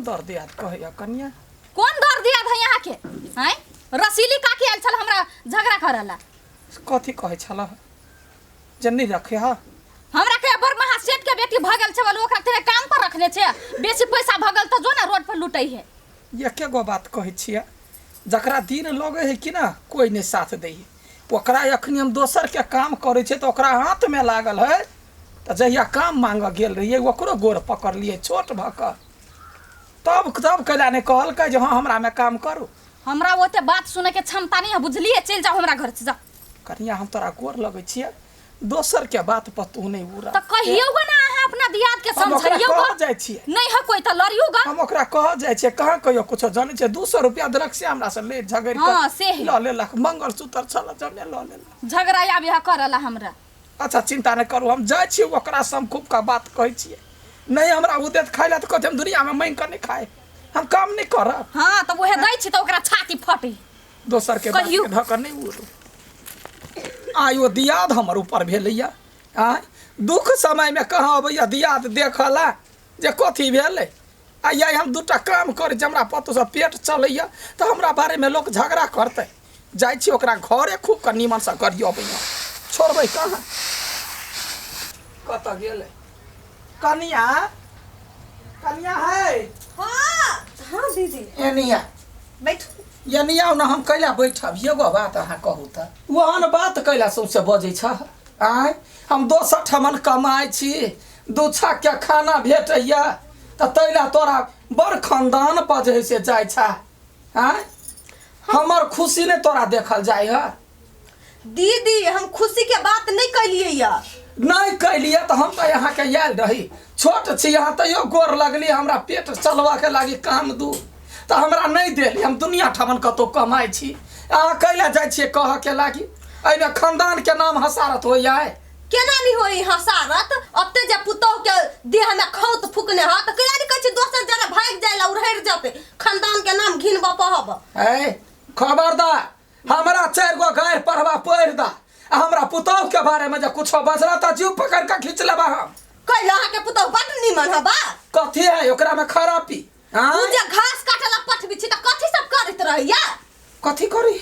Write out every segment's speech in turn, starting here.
कोन दर्द याद कहैया कनिया? कोन दर्द याद है यहाँ के? हैं, रसीली काकी आयल छल हमरा झगड़ा करला। कथी कहै छल जे नहि रखे हा? हमरा के बड़ महा सेठ के बेटी भऽ गेल छै, बोलू ओकरा तेरे काम पर रखने छै, बेसी पैसा भऽ गेल तऽ जो ना रोड पर लुटै है। एके गो बात कहै छियै, जकरा दिन लगै है कि ना कोइ नहि साथ दै है। ओकरा अखनी हम दोसरके काम करै छियै तऽ ओकरा हाथमे लागल है, तऽ जहिया काम मांगऽ गेल रहियै ओकरो गोर पकड़लियै छोट भऽ कऽ, तब तब कैला नहि कहलकै जे हँ हमरामे काम करू। हमरा ओते बात सुनै के क्षमता नहीं है, बुझलिए? चलि जाओ हमरा घर से, जाओ। कनिया, हम तोरा गोर लगै छियै, दोसर के बात पर तू नहीं उड़ा। तऽ कहियौ गो ना अहाँ अपना दियाद के, हम ओकरा समझैयौ कह गो। जाइ छियै। नहीं है कोई तऽ लड़ियौ गो। हम ओकरा कह जाइ छियै, कहाँ कहियो कुछो जानै छियै? 200 रुपया देलक से हमरा से ले झगड़ि हाँ, से है। लऽ लेलक, मंगलसूत्र छल जमे लऽ लेलक। झगड़ा आब यहाँ करला हमरा। अच्छा चिंता नहि करू, हम जाइ छियै ओकरा से, हम खूब का बात कहै छियै। नहीं हमरा ओ देत खाइ लए तऽ कहतै हम दुनियामे माँगि कऽ नहि खाइ, हम काम नहि करब। हाँ तऽ उहे दै छी तऽ ओकरा छाती फटी। दोसर के बात कहियौ। के धऽ कऽ नहि उड़ू। आइ ओ दियाद हमर ऊपर भेलैया। आँय, दुख समयमे कहाँ अबैया दियाद देखऽ ला जे कथी भेलै? आ आइ हम दूटा काम करै छी, हमरा पतोसँ पेट चलैया, तऽ हमरा बारेमे लोक झगड़ा करतै। जाइ छी ओकरा घरे, खूब कऽ नीमनसँ करियो अबैया, छोड़बै कहाँ? कतऽ गेलै कनिया? कनिया है? हाँ हाँ दीदी। एनिया। बैठू। एनी आउ ने। हम कैला बैठब? एगो बात अहाँ कहू तऽ, ओहन बात कैला सौंसे बजै छह? आँय, हम दोसर ठमन कमाइ छी, दू छक्के खाना भेटैया, तऽ तैला तोरा बड़ खानदान पर जे है से जाइ छह? आँय, हमर खुशी नहि तोरा देखल जाइ है? दीदी, हम खुशी के बात नहीं कैलिए या। नहि कैलियै तऽ हम तऽ अहाँके आयल रही, छोट छी अहाँ तैयो गोर लगली, हमरा पेट चलबऽके लागी काम दू, तऽ हमरा नहि देली। हम दुनिया ठमन कतहु कमाइ छी, अहाँ कैला जाइ छियै कहऽके लागी? एहिमे खानदानके नाम हसारत होइया? केना नहीं होई हसारत? अते जे पुतोह के देह में खौत फुकने ह त केना नहीं कहै छी दोसर जगह भागि जाय ला, उड़हरि जेतै, खानदान के नाम घिनबऽ पहब। ए खबरदार, हमरा चारि गो गारि पढ़बा पढ़ि दा आ हमरा पुतोह के बारे में जे कुछो बजला तऽ जीव पकड़ के खींच लेबा हम। कैला, अहाँ के पुतोह बड नीमन ह बा। कथी है ओकरा में खराबी? उ जे घास काटे ला पठबी छी त कथी सब करैत रहैया? कथी करी?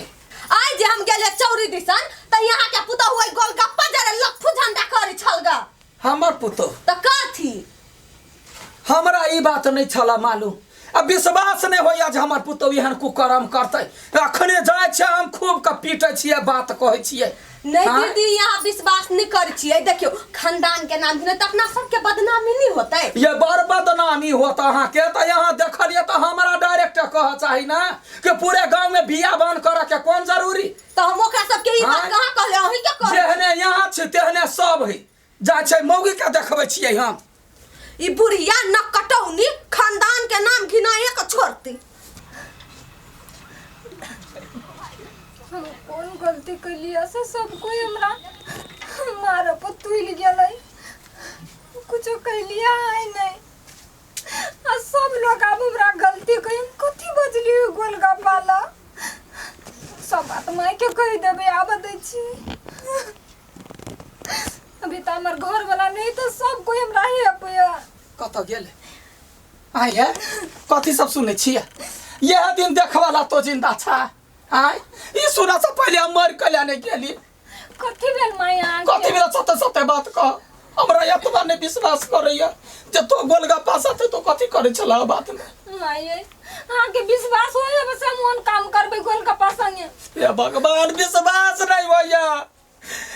आइ जे हम गेलियै चौरी दिसन त यहाँ के पुतोह ओहि गोलगप्पा जरे लफ्फू झंडा करै छल ग। हमर पुतोह? त कथी? हमरा ई बात नहि छल मालूम, आ विश्वास नहि होइया जे हमर पुतोह एहन कुकर्म करतै। अखने जाइ छै, हम खूब के पीटै छियै, बात कहै छियै। नहीं। हाँ? दीदी, यहाँ विश्वास नहीं कर छियै, देखियो खानदान के नाम नहि त अपना सबके बदनामी नहीं होतै? ये बड़ बदनामी होत अहाँके। तऽ यहाँ देखलियै तऽ हमरा डायरेक्ट कह चाही ना कि पूरे गाँव में बिया बान करऽ के कोन जरूरी? तऽ हम ओकरा सबके ई बात हाँ? कहाँ कहले? अहीं के कहले। जेहने यहाँ छै तेहने सब है, जाइ छै मौगी के देखबै छियै हम। ई बुढ़िया न कटौनी खानदान के नाम घिनाए के छोड़ती। हम कोन गलती कैलियै से सब कोई हमरा मारऽ पर तुलि गेलै? कुछो कैलियै है नहीं आ सब लोग आब हमरा गलती कही। हम कथी बजलियै गोलगप्पा ला? सब बात मायके कहि देबै, आबऽ दै छी। अभी तऽ हमर घर वाला नहीं तऽ सब कोई हमरा हे पे। कतऽ गेलै? आइ हे, कथी सब सुनै छियै? यह दिन देखवाला तो जिंदा छा? आय, ई सुना से पहिले हम मर कल्या नहि गेली। कथी भेल माय अहाँके? कथी भेल? सत्य सत्य बात कह। हमरा एतबा नहि विश्वास करैया जे तो गोलगप्पा साथे तो कथी करै छला बात में। माय, अहाँके विश्वास होइए बस हम ओहन काम करबै गोलगप्पा संगे? हे भगवान, विश्वास नहीं होइया,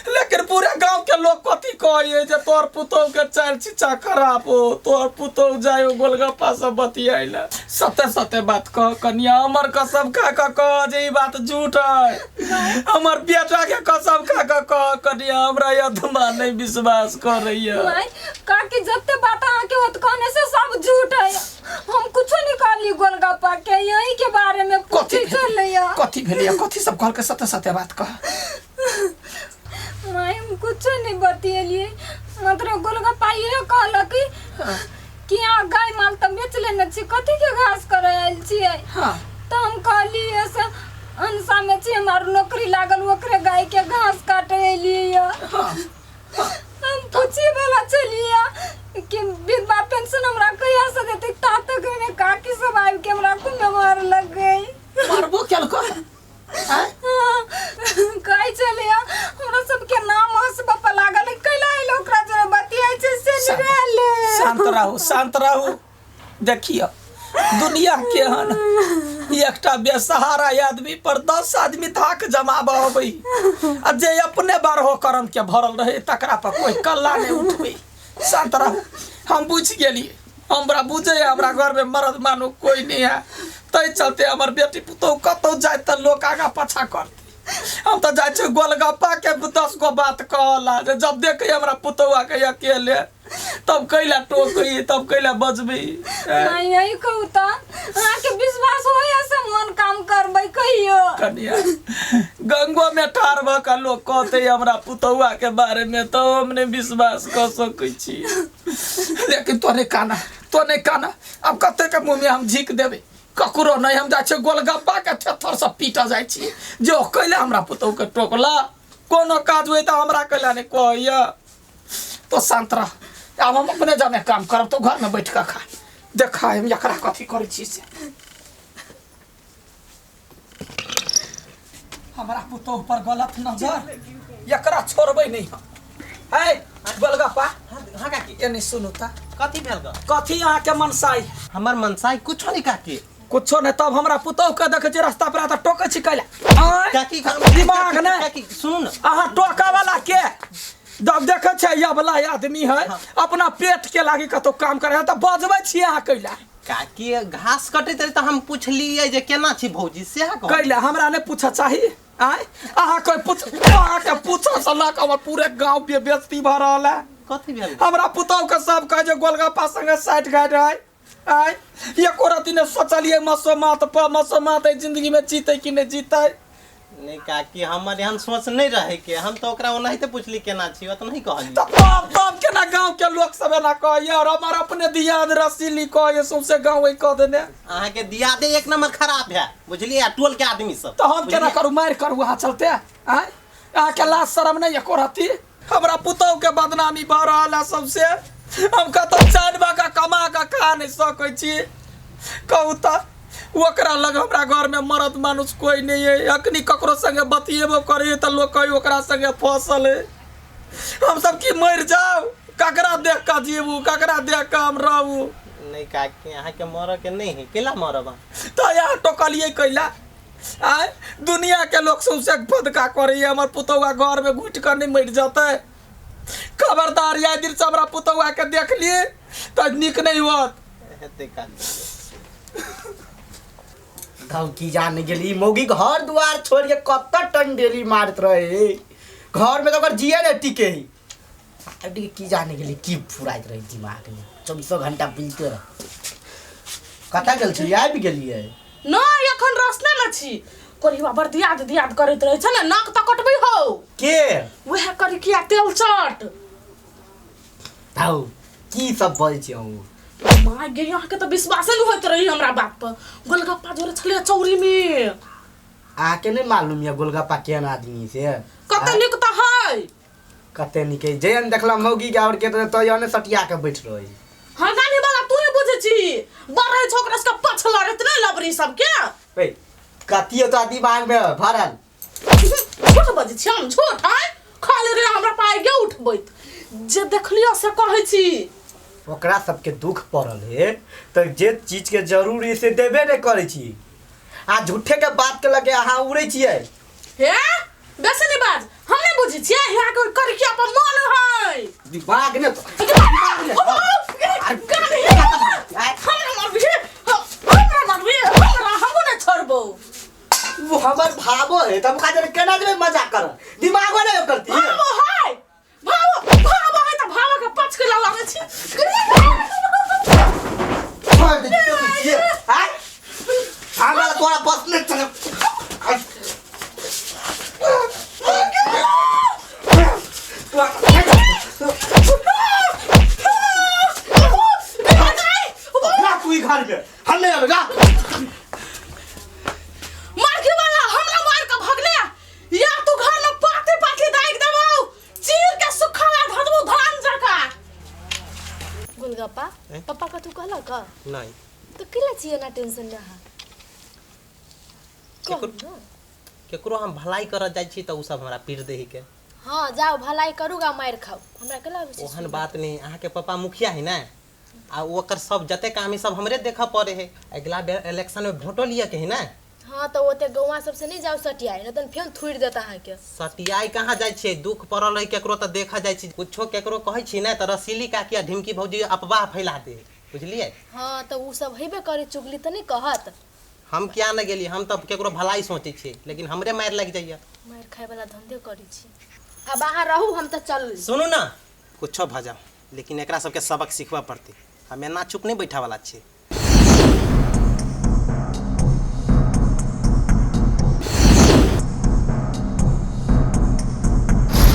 लेकिन पूरे गांव के लोग कथी कहिए जे तोर पुतोह के चाल छिचा खराब हो, तोर पुतोह जाय गोलगप्पा सब बतियाइला। सत्य सत्य बात कह कनिया, हमर कसम खा कऽ कह जे ई बात झूठ है। हमर बेटा के कसम खा कऽ कह कनिया, हमरा एतबा नहीं विश्वास करैया। माय, काकी जते बात अहाँके होत कहने से सब झूठ है। हम कुछो नहीं कहली गोलगप्पा के, यही के बारे में कथी पूछे भेल? चलैया। कथी भेलैया? कथी सब कहलकै? सत्य सत्य बात कह। माय, हम कुछो नहीं बतियलिए, मतलब गोलगप्पा ये कहलक कि अहाँ गाय माल तऽ बेच लेने छी, कथी के घास करे आयल छियै? तऽ हम कहलियै से अनसा में छी, हमार नौकरी लागल, ओकरे गाय के घास काटे एलियै। हम पूछे वाला छलियै कि विधवा पेंशन हमरा कहिया से देतै, ता तक एने काकी शांत रहू, शांत रहू। देखियो दुनिया केहन, एकटा बेसहारा आदमी पर 10 आदमी धाक जमाबऽ अबै आ जे अपने बारहो करम के भरल रहे तकरा पर कोई कल्ला नहीं उठबै। शांत रहू, हम बुझि गेलियै। हमरा बुझै हमरा घर में मर्द मानो कोई नहीं है, तै चलते हमर बेटी पुतोहु कतौ जाय तऽ लोक आगा पाछा करतै। हम तऽ जाइ छी गोलगप्पा के 10 गो बात कहला जे जब देखे हमरा पुतौआ के अकेले तब कैला टोकी, तब कैला बजबी। नहीं यही कहू त अहाँ के विश्वास होया से मन काम करबै कहियो। कनिया गंगो में ठार भ के लोग कहते हमरा पुतौआ के बारे में तो हम नहीं विश्वास कर सकै छी। लेकिन तो नहीं काना, तो नहीं काना, अब कते के मुँह में हम झीक देबै? ककरो नहीं। हम जाइ छियै गोलगप्पा के थेथर से पीटऽ जाइ छी जे ओ कैला हमरा पुतहु के टोकला, कोनो काज होय तऽ हमरा कैला नहीं कहैया। तो शांत रह, आब हम अपने जाने काम करब, तो घर में बैठ कऽ खा। देखा हम एकरा कथी करै छी से। हमरा पुतहु पर गलत नजर, एकरा छोड़बै नहीं हम। है गोलगप्पा। हाँ काकी। एने सुनू त। कथी भेल ग? कथी अहाँ के मनसाई? हमर मनसाई कुछो नहीं काकी। कुछो नहीं, तब हमरा पुतहु के देखे छी रास्ता पर त टोकै छी कैला? आँय? काकी, दिमाग नै। काकी सुनू न। अहाँ टोका वाला के जब देखे छै यह वाला आदमी है अपना पेट के लागी कतौ काम करे है त बजबै छी अहाँ कैला? काकी घास कटैत रहे त हम पुछलियै जे केना छी भौजी, सएह कहलियै। कैला हमरा नहीं पूछऽ चाही? आँय अहाँ कोई पूछ, अहाँ के पूछऽ से लऽ कऽ हमर पूरे गाँव के बेइज्जती भऽ रहल है। कथी भेल? हमरा पुतहु के सब कहे जे गोलगप्पा संगे साटि गाटि है। आँय एको रत्ती नहि सोचलियै मसोमात पर, मसोमात एहि जिंदगी में जीतै कि नहि जीतै। नहीं काकी हमर एहन सोच नहीं रहे के, हम तो ओकरा ओनाहिते पुछली केना छी, ओत नहीं कहलियै। तऽ तब तब केना गाँव के लोक सब एना कहैया और हमर अपने दियाद रसीली कहैया सौंसे गाँव एहि कऽ देने। अहाँ के दियादे एक नंबर खराब है बुझलियै, आ टोल के आदमी सब। तऽ हम केना करू, मारि करू अहाँ चलते? आँय अहाँ के लाज शरम नहीं एको रत्ती? हमरा पुतहु के बदनामी भऽ रहल है सबसे। हम कतौ चैन भऽ कऽ कमा कऽ खा नहीं सकै छी। कहू तऽ ओकरा लग हमरा घर में मरद मानुस कोई नहीं है, अखनी ककरो संगे बतियेबो करे तऽ लोक कहे ओकरा संगे फसल है। हम सब की मरि जाउ? ककरा देख कऽ जीबू, ककरा देख कऽ हम रहू? नहीं काकी अहाँ के मरऽ के नहीं है, केला मरब अहाँ? तऽ यहाँ टोकलियै कैला? आँय दुनिया के लोग सौंसे फदका करैया, हमर पुतौआ घर में घुटि कऽ नहीं मरि जेतै। खबरदार या दिन से हमरा पुतौआ के देखलियै तऽ नीक नहीं होत। हेतै काकी। गाँव की जान गेली मौगी घर दुआर छोड़ के कत टंडेली मारत रहे, घर में तो ओकर जिए नहीं टिके ही। अब की जाने गेली की फुराइत रहे दिमाग में, 24 घंटा बुझते रहे। कतऽ गेल छी? आबि गेलियै? नहि एखन रसने ने छी। कोरिया बड़ दियाद दियाद करैत रहै छै ने, नाक तऽ कटबै हौ। के? वएह करिकिया तेल चट। हौ की सब बजै छी अहूँ? माय गे अहाँके तऽ विश्वासे नहि होइत रही हमरा बात पर। गोलगप्पा जोड़े छलै चौरी में। अहाँके नहि मालूम यऽ गोलगप्पा केहन आदमी से? कते नीक तऽ है। कते नीक है, जेहन देखलहुँ मौगी के और के तऽ ने सटिया के बैठ रही। हाँ गानी वाला तू ही बुझै छी, बढ़ै छौ ओकरा सबके पछ लड़ैत नहि लबरी सबके। ए कथी तो दिमाग में भरल? झूठ बजै छी हम? झूठ है खाली रे हमरा पाइ गे उठबैत जे देखलियो से कहै छी। ओकरा सबके दुख पड़ल है तऽ जे चीज के जरूरी से देबे नहि करै छी, आ झूठे के बात के लगे अहाँ उड़ै छियै। हे बेसी नहीं बाज, हम नहीं बुझै छियै यहाँ के करकिया पर मन है। दिमाग ने हमरा मारबी, हमरा मारबी, हमरा हमहूँ नहीं छोड़बो। वो हमर भावो है तब का जाने केना जेबै मजा कर, दिमागो नहीं करती। भावो है, भावो भावो है त भावो के पच के लावे छी। छोड़ दे छियै आय, हमरा तोरा बस नहीं चले। ना तू ही घर में हम नहीं आवेगा। मार के वाला हमरा मार के भगले या तू घर में पाते पाते दाग देबौ, चीर के सुखाला धदबौ धान जका। गोलगप्पा पप्पा कथू कहलक? नहीं। तो केला छियै ना टेंशन में अहाँ? कहू ना। केकरो हम भलाई करऽ जाइ छी तऽ ओ सब हमरा पीट दै के। हाँ जाओ भलाई करूगा मारि खाओ, हमरा केला आबै छै? ओहन बात नहीं, अहाँके पापा मुखिया है ने? आ ओकर सब जते काम है सब हमरे देखऽ पड़े है। अगला बेर इलेक्शन में वोटो लिअ के है ना। हाँ तऽ ओते गौवा सबसे नहि जाउ सटियाइ, नहि तऽ फेर थुड़ि देत अहाँके। सटियाइ कहाँ जाइ छियै, दुख पड़ल है केकरो तऽ देखऽ जाइ छी। कुछो केकरो कहै छी ने तऽ रसीली काकी आ ढिमकी भौजी अफवाह फैला दे, बुझलियै? हाँ तऽ उ सब हेबे करै, चुगली तऽ नहि कहत। हम किया नहि गेली, हम तऽ केकरो भलाई सोचै छियै, लेकिन हमरे मारि लागि जाइए। मारि खाय वाला धंधे करै छी। आब अहाँ रहू, हम तऽ चलली। सुनू ना, कुछो भऽ जाओ लेकिन एकरा सबके सबक सिखबऽ पड़तै। हम एना चुप नहि बैठऽ वाला छियै।